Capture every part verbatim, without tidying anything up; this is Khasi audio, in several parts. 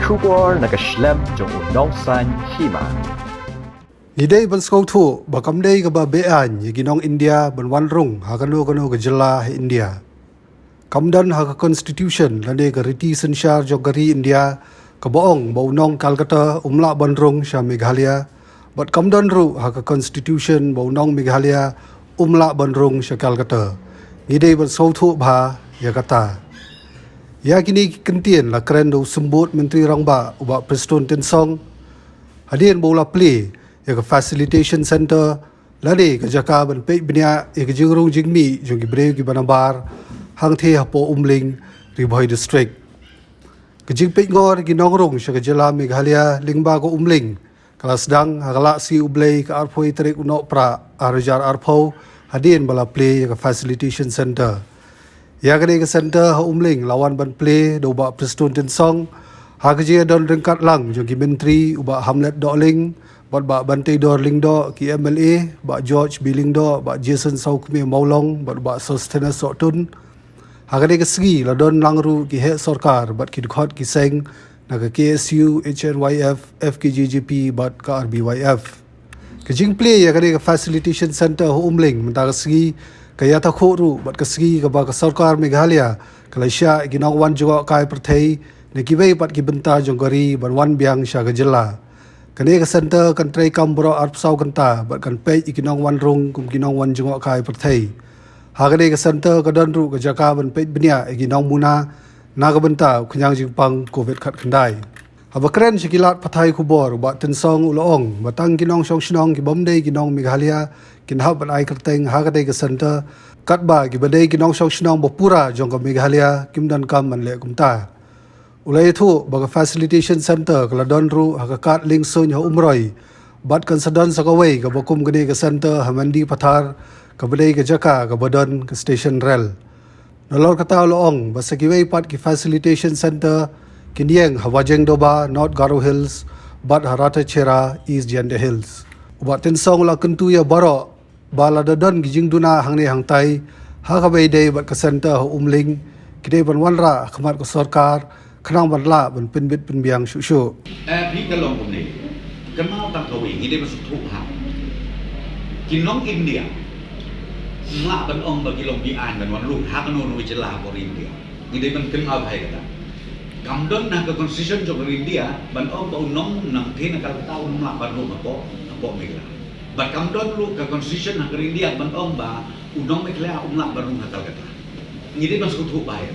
Khubor na ka shlem jong u nongsan hima. Ngi dei ban sngewthuh ba kam dei kaba beaiñ ïa ki nong India ban wan rung ha kano kano ka jylla ha India. Kam don ha ka constitution lane ka riti synshar jong ka ri India kaba ong ba u nong Calcutta um lah ban rung sha Meghalaya, bad kam don ruh ha ka constitution ba u nong Meghalaya um lah ban rung sha Calcutta. Ngi dei ban sngewthuh bha ïa kata. Ïa kine ki kyntien la kren da u Symbud Myntri Rangbah u Bah Prestone Tynsong hadien ba u la plie ïa ka facilitation center lane ka jaka ban peit bniah ïa ka jingrung jingmih jong ki briew kiba nabar hangthie hapoh Umling, Ri Bhoi District. Ka jingpeitngor ki nongrung sha ka jylla Meghalaya lyngba ka Umling ka la sdang ha ka Lah Sngi U Blei ka arphew tarik u Nohprah ar hajar arphew hadien ba la plie ïa ka facilitation center. Ïa kane ka center ha Umling la wan ban plie da u Bah Prestone Tynsong ha ka jingïadon ryngkat lang jong ki myntri u Bah Hamlet Dohling bad Bah Banteidor Lyngdoh, ki M L A Bah George B Lyngdoh, Bah Jason Sawkmie Mawlong bad Bah Sosthenes Sohtun. Ha kane ka sngi la don lang ruh ki heh sorkar bad ki dkhot ki seng na ka K S U, H N Y F, F K J G P bad ka R B Y F. Ka jingplie ïa kane ka facilitation center ha Umling mynta ka sngi ka ïatakhuh ruh bad ka sngi kaba ka sorkar Meghalaya ka la shah ïa ki nongwan jngohkai pyrthei na kiwei pat ki bynta jong ka ri ban wan biang sha ka jylla. Kane ka center kan treikam baroh arphew saw kynta bad kan peit ïa ki nongwan rung kum ki nongwan jngohkai pyrthei. Ha kane ka center ka don ruh ka jaka ban peit bniah ïa ki nongmuna na ka bynta u khñiang jingpang covid khatkhyndai. Haba kren sha ki lad pathai khubor, u Bah Tynsong u la ong ba tang ki nongshong shnong kibym dei ki nong Meghalaya kin hap ban ai kyrteng ha katei ka center, katba kiba dei ki nongshong shnong ba pura jong ka Meghalaya kim donkam ban leh kumta. U la ïathuh ba ka facilitation center ka la don ruh ha ka kad Liengsuiñ ha Umroi bad kan sa don sa kawei kaba kum kane ka center ha Mendipathar, kaba dei ka jaka kaba don ka station rel. Nalor kata u la ong ba sa kiwei pat ki facilitation center kin ïeng ha Wajengdoba, North Garo Hills bad ha Ratacherra, East Jaintia Hills. U Bah Tynsong u la kyntu ïa baroh ba lada don ki jingduna hangne hangtai ha kaba ïadei bad ka center ha Umling, ki dei ban wanrah ha khmat ka sorkar khnang ban lah ban pynbit pynbiang shuh shuh. Eh, phi ka long kumne. Kynmaw tang kawei, ngi dei ban sngewthuh ha ki nong India. Ym lah ban ong ba ki long beaiñ ban wan rung ha kano kano ka jylla hapoh India. Ngi dei ban kynmaw bha ïa kata. Kam don ha ka constitution jong ka India ban ong ba u nong nangthie na Calcutta um lah ban rung hapoh, hapoh Meghalaya. Bad kam don ruh ka constitution ha ka India ban ong ba u nong Meghalaya um lah ban rung ha Calcutta. Ngi dei ban sngewthuh bha ïa.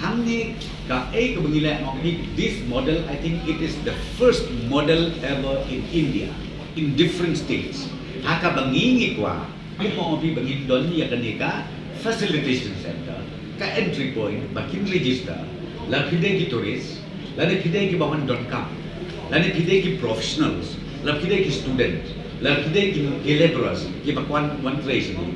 Hangne kaei kaba ngi leh, ma phi, this model, I think it is the first model ever in India, in different states. Ha kaba ngi ngi kwah, kumno ma phi, ba ngin don ïa kane ka facilitation center, ka entry point, ba kin register, la phi dei ki tourist, lane phi dei kiba wan donkam, lane phi dei ki professionals, la phi dei ki student, la phi dei ki, ki labourers, kiba kwah wan trei shane.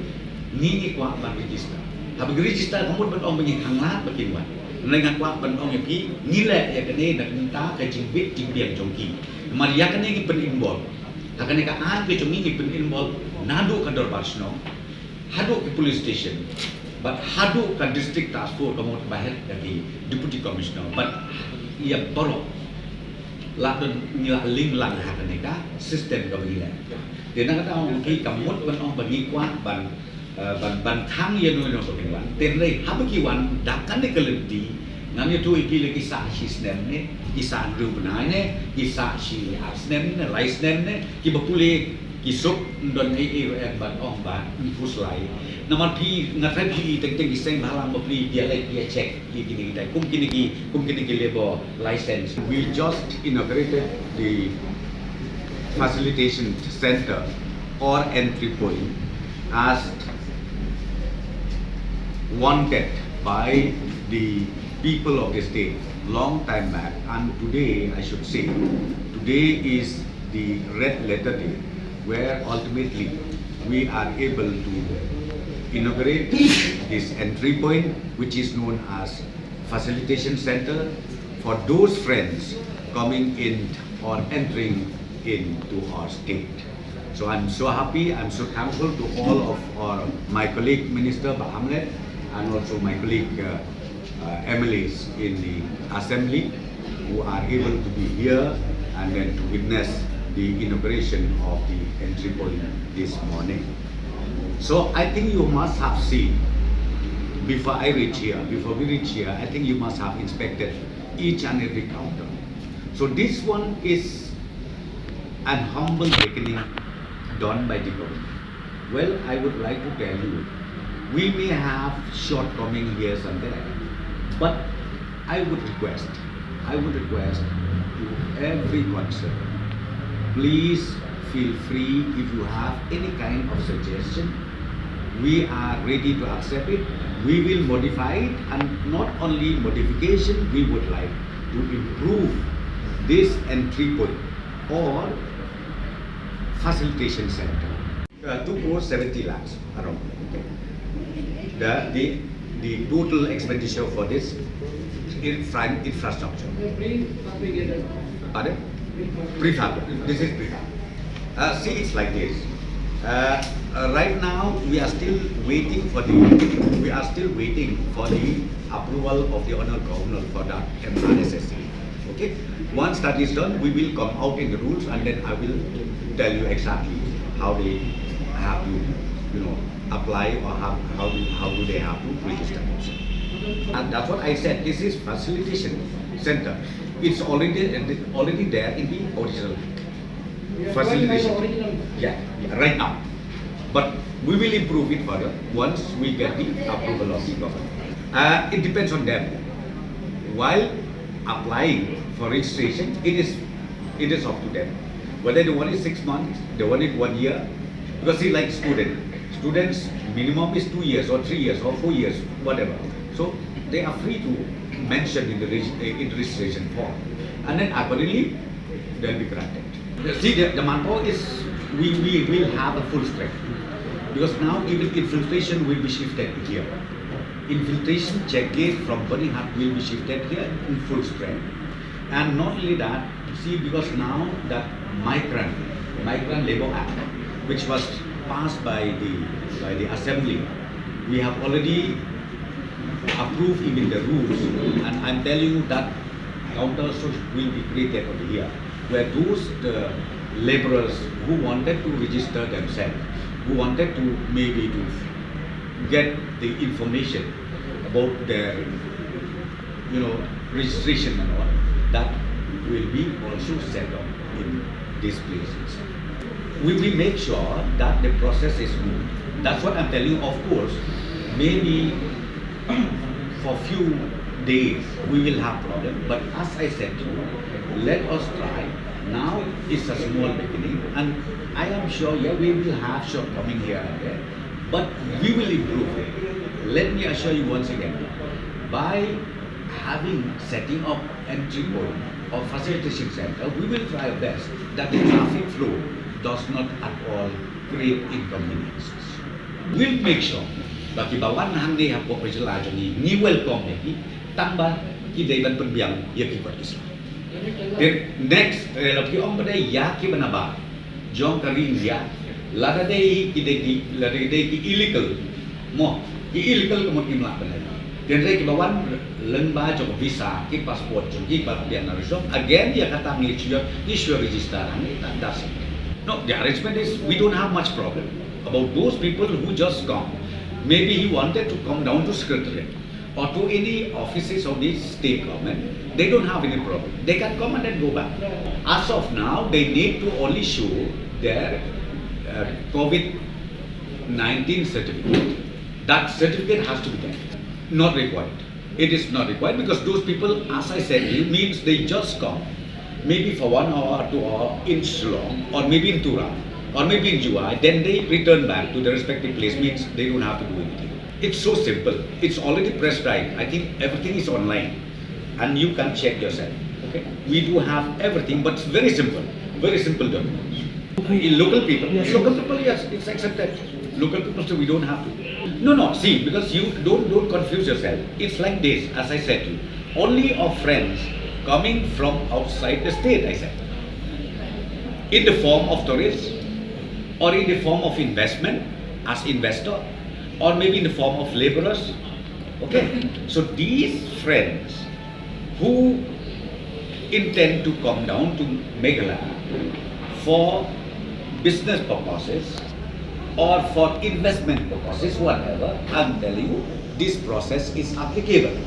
Ngi ngi kwah ban register. Haba ngi register, ka mut ban ong ba ngi khanglad ba kin wan. Ngi nga kwah ban ong ïa phi, ngi leh ïa kane na ka bynta ka jingbit jingbiang jong ki. Namar ïa kane ngi pyn-involve. Ha kane ka aiñ ka jong ngi ngi pyn-involve naduh ka dorbar shnong haduh ki police station, bad haduh ka district task force, ka mut ba head da ki deputy commissioner, bad ïa baroh la don, ngi la link lang ha kane ka system kaba ngi leh. Te na kata ong ki, ka mut ban ong ba ngi kwah ban, eh, ban, ban khang ïa no ïa no ba kin wan. Te hynrei haba ki wan da kane ka lynti, ngan ïathuh ïa phi, la ki sah shi snem ne, ki sah hynriew bnai ne, ki sah shi ar snem ne, lai snem ne, kiba pule ki suk, ym don ei ei ruh ban ong ba ym phuslai. Namar phi, nga tharai phi teng teng ki seng bhalang ba phi ïa leit ïa check ïa kine ki, kum kine ki, kum kine ki labour license. We just inaugurated the facilitation center or entry point as wanted by the people of the state long time back, and today, I should say, today is the red letter day, where ultimately we are able to inaugurate this entry point, which is known as facilitation center for those friends coming in or entering into our state. So I'm so happy, I'm so thankful to all of our, my colleague Minister Bah Hamlet and also my colleague, uh, uh, M L As in the assembly. who are able to be here and then to witness the inauguration of the entry point this morning. So I think you must have seen, before I reach here, before we reach here, I think you must have inspected each and every counter. So this one is an humble beginning done by the government. Well, I would like to tell you, we may have shortcoming here and there, but I would request, I would request to every concerned, please feel free if you have any kind of suggestion. We are ready to accept it. We will modify it, and not only modification, we would like to improve this entry point or facilitation center. Uh, two crore seventy lakhs around. The, the, the total expenditure for this infra-, infrastructure. Pardon? Prefab. This is prefab. Uh, see, it's like this. Uh, uh, right now, we are still waiting for the, we are still waiting for the approval of the Honourable Governor for the M R S S A. Okay? Once that is done, we will come out in the rules, and then I will tell you exactly how they have to, you know, apply, or how, how do, how do they have to register themselves. And that's what I said. This is facilitation center. It's already, already there in the original facilitation. Yeah, yeah, right now. But we will improve it further once we get the approval of the government. Uh, it depends on them. While applying for registration, it is, it is up to them. Whether they want it six months, they want it one year. Because see, like student, students minimum is two years or three years or four years, whatever. So they are free to mention in the reg-, in the registration form. And then accordingly, they'll be granted. See, the, the manpower is, we, we will have a full strength. Because now even infiltration will be shifted to here. Infiltration check gate from Byrnihat will be shifted here in full strength. And not only that, see, because now that migrant, Migrant Labour Act, which was passed by the, by the Assembly, we have already approved even the rules, and I'm telling you that counter will be created over here, where those, the labourers who wanted to register themselves, who wanted to maybe to get the information about their, you know, registration and all, that will be also set up in these places. We will make sure that the process is smooth. That's what I'm telling you. Of course, maybe for few days we will have problem, but as I said to you, let us try. Now it's a small beginning, and I am sure, yeah, we will have shortcoming here and there, but we will improve it. Let me assure you once again, by having, setting up entry point or facilitation center, we will try our best that the traffic flow does not at all create inconveniences. We'll make sure ba kiba wan hangne hapoh ka jylla jong ngi, ngi welcome ïa ki, tang ba ki dei ban pynbiang ïa ki kot ki sla. Te next, eh, la ki ong ba dei ïa kiba nabar jong ka ri India, lada dei ki dei ki, lada dei ki illegal, mo, ki illegal ka mut ngim lah ban leit. Te hynrei kiba wan lyngba jong visa, ki passport jong ki, ba pynbiang na ruh jong, again ïa kata ngi shu, ngi shu register hangne, that, that's it. No, the arrangement is we don't have much problem about those people who just come. Maybe he wanted to come down to Secretariat or to any offices of the state government, they don't have any problem. They can come and then go back. As of now, they need to only show their, uh, COVID nineteen certificate. That certificate has to be there. Not required. It is not required because those people, as I said, it means they just come, maybe for one hour or two hour in Shillong, or maybe in Tura, or maybe in Jowai, then they return back to their respective place, means they don't have to do anything. It's so simple. It's already prescribed. I think everything is online, and you can check yourself. Okay? We do have everything, but it's very simple. Very simple documents. In local people, yes, local people, yes, it's accepted. Local people say we don't have to. No, no, see, because you don't, don't confuse yourself. It's like this, as I said to you. Only of friends coming from outside the state, I said. In the form of tourists, or in the form of investment, as investor, or maybe in the form of laborers. Okay? So these friends who intend to come down to Meghalaya for business purposes or for investment purposes, whatever, I'm telling you, this process is applicable.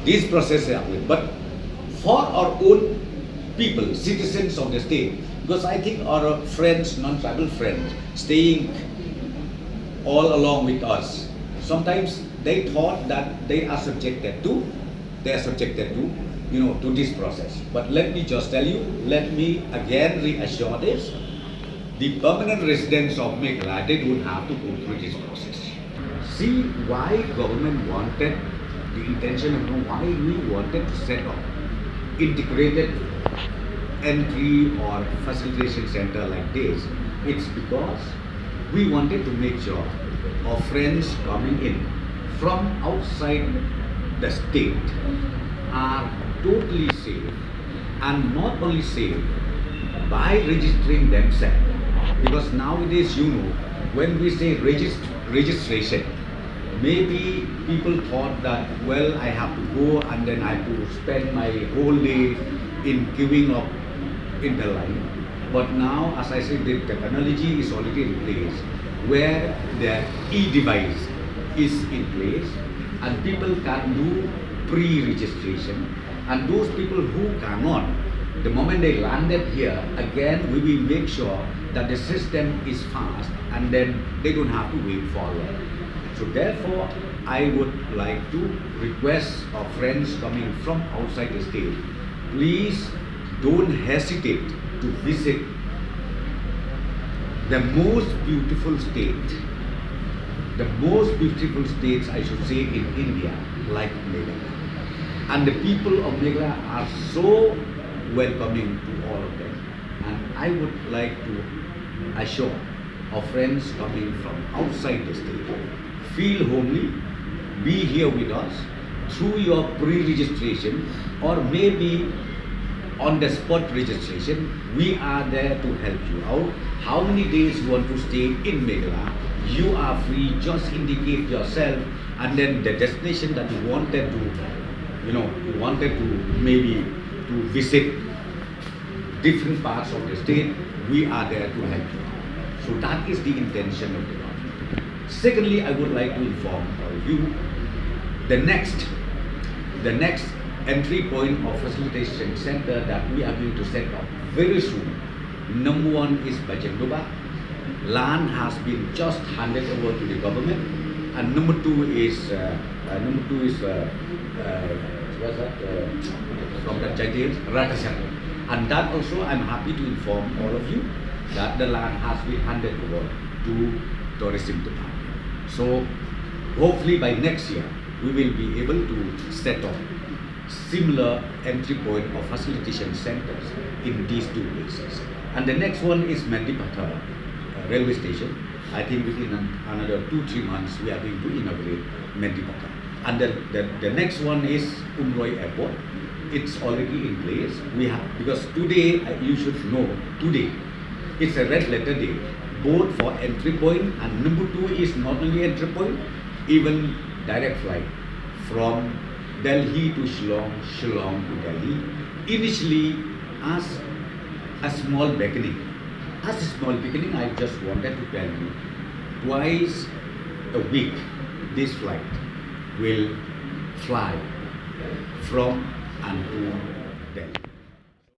This process is applicable. But for our own people, citizens of the state, because I think our friends, non-tribal friends, staying all along with us, sometimes they thought that they are subjected to, they are subjected to, you know, to this process. But let me just tell you, let me again reassure this. The permanent residents of Meghalaya, they don't have to go through this process. See why government wanted, the intention of why we wanted to set up integrated entry or facilitation center like this. It's because we wanted to make sure our friends coming in from outside the state are totally safe, and not only safe by registering themselves. Because nowadays, you know, when we say regist- registration, maybe people thought that, well, I have to go and then I have to spend my whole day in queuing up in the line. But now, as I said, the technology is already in place where the e-device is in place and people can do pre-registration. And those people who cannot, the moment they landed here, again, we will make sure that the system is fast and then they don't have to wait for long. So therefore, I would like to request our friends coming from outside the state, please don't hesitate to visit the most beautiful state, the most beautiful states, I should say, in India, like Meghalaya. And the people of Meghalaya are so welcoming to all of them. And I would like to assure our friends coming from outside the state, feel homely, be here with us through your pre-registration or maybe on the spot registration. We are there to help you out. How many days you want to stay in Meghalaya, you are free. Just indicate yourself and then the destination that you wanted to, you know, you wanted to maybe to visit different parts of the state, we are there to help you. So that is the intention of the government. Secondly, I would like to inform all of you the next, the next entry point or facilitation center that we are going to set up very soon. Number one is Bajengdoba. Land has been just handed over to the government, and number two is uh, uh, number two is uh, uh, what's that? Uh, from the Jaintia Hills, Ratasekhar. And that also, I'm happy to inform all of you that the land has been handed over to tourism department. So hopefully by next year, we will be able to set up similar entry point or facilitation centers in these two places. And the next one is Mendipathar uh, railway station. I think within an, another two, three months, we are going to inaugurate Mendipathar. And the, the, the next one is Umroi Airport. It's already in place. We have, because today, uh, you should know, today, it's a red letter day, both for entry point and number two is not only entry point, even direct flight from Delhi to Shillong, Shillong to Delhi. Initially, as a small beginning, as a small beginning, I just wanted to tell you, twice a week, this flight will fly from and to